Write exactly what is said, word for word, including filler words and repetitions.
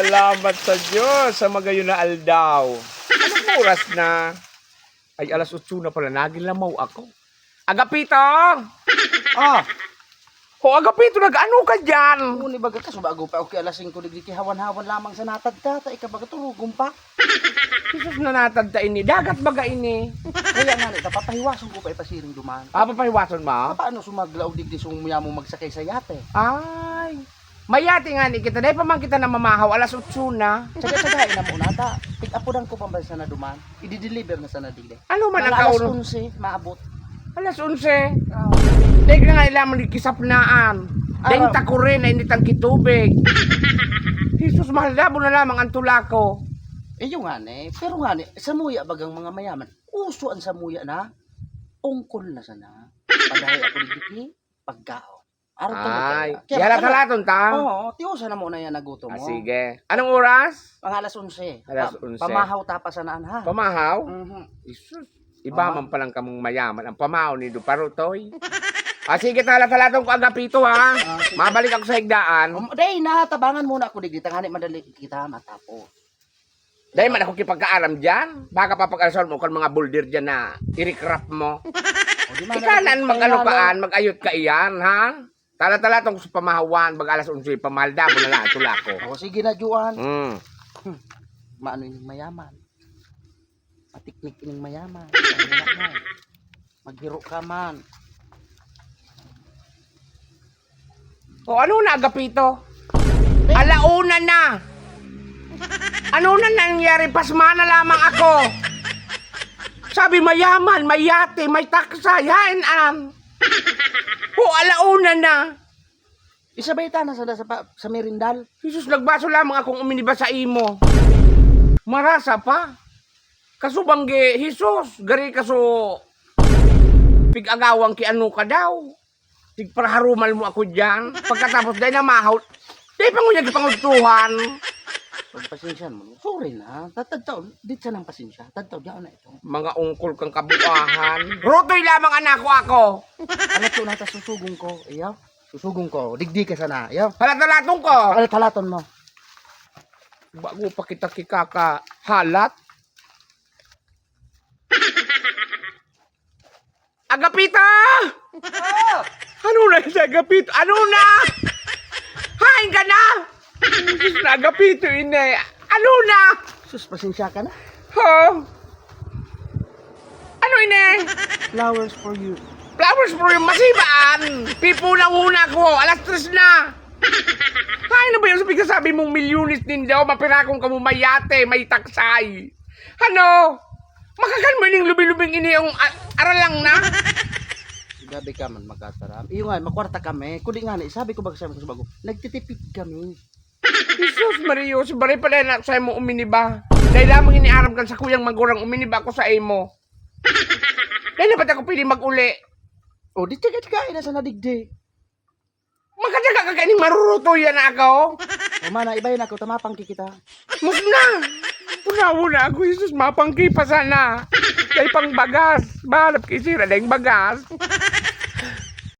Salamat sa Diyos sa magayon na aldaw. Anong oras na? Ay, alas otso na pala, nagilamaw ako. Agapito! Ah! Ho, Agapito, nag-ano ka diyan? Uni baga ka, so bago pa, okay, alas singko digdi, kihawan-hawan lamang sa natad ka, ta ika baga turugon pa. Jesus, na natad ta ini. Dagat baga ini. Kaya nga, ta, papahiwason ko pa ipasiring duman. Ah, papahiwason mo? Ah, paano sumaglaog digdi, sumuya mo magsakay sa yate? Ay, mayate nga ni kita. Dahil pa man kita namamahaw, alas otso na. Tsaga-tsagain na muna, ta. Tig-apudan ko pa ba sana duman? Idideliver na sana digdi. Ano man ang Mga alas kaon? Onse, maabot. Alas onse? Oo. Teka nga, ilamang di kisapnaan. Deng Araw. Takure na init ang kitubig. Jesus, mahal, dabo na lamang ang tula ko. Eh, yung nga ni. Pero nga ni, samuya bagang mga mayaman. Uso ang samuya na. Ungkol na sana. Padahay ako digdi, pagkaon. Araw ka Ay, magkaya. Kaya yara baka na- talaton ta? Oo, tiyosa na muna yan nagutom Ah, mo. Sige. Anong oras? Mga alas onse. Alas Pa- onse. Pamahaw ta pa sanaan, ha? Pamahaw? Mhm. Isus. Iba Ah. man palang kamong mayaman. Ang pamahaw ni Duparutoy. Ah, sige, tala-talaton ko Agapito, ha? Ah, sige. Mabalik ako sa higdaan. Um, day na, tabangan muna ako digdi. Tanghali madali kita matapos. Dai man ako kipagkaaram diyan. Baka papag-alasor mo kan mga boulder diyan na i-riprap mo. O, di man, Ikanan, kaya mag-ano nga kaan, lang. Mag-ayot ka iyan, ha? Tala-talaton ko sa pamahawan, mag alas onse, pamahal damo na lang, tula ko. O, sige na, Juan. Mm. Hmm. Maano ining mayaman? Matiknik ining mayaman. Ano na, man? Maghiro ka man. O, ano na, Agapito? Alauna na. Ano na nangyari? Pasma na lamang ako. Sabi, mayaman, may yate, may taksay, haen an. O, alauna na. Isabay ta na sa, sa, pa- sa merindal. Jesus, nagbaso lamang akong uminiba sa imo. Marasa pa. Kaso banggi, Jesus, gari kaso pig-agawan ki ano ka daw. Tigparaharumal mo ako diyan. Pagkatapos, dai na mahaw. Dai pa ngunyan gipangudtuhan. Pagpasensya mo. Sorry na. Tatadtaw, di siya ng pasensya. Tadtaw, diyan na ito. Mga ungkol kang kabuahan. Rutoy lamang anak ko ako. Ano to nata susugong ko, iyo? Susugong ko. Digdi ka sana, iyo? Halat-halaton ko. Halat-halaton mo. Bago pa kita kikakahalat. Agapito! Ah! Ano na si Agapito? Ano na? Hain ka na? Jesus na Agapito, ini. Ano na? Sus, pasensya ka na. Ha? Ano ini? Flowers for you. Flowers for you? Masibaan! Pipo na una ko. Alas tres na. Hain na ba yun sa pagkasabi mong milyones nindaw, mapirakong kamo may yate, may taksay? Ano? Makakan mo ining lubi-lubing ini yung a- aralang na? Grabe ka man, magkataram. Iyo nga, makwarta kami. Kuli nga na, sabi ko ba sa mga bago, nagtitipid kami. Jesus Maria, si Baray pala na sa imo uminiba. Dahil lamang iniaram kan sa kuyang magurang uminiba ako sa imo. Dahil dapat ako pili mag-uli. O, di tiga-tiga na sa nadigdi. Makataga ka kaning maruruto yan ako. O, mana, ibahin ako, tamapang kita. Mus na! Punawo na ako, Jesus, mapangki pa sana. Dahil pang bagas. Mahanap kay sira dahil bagas.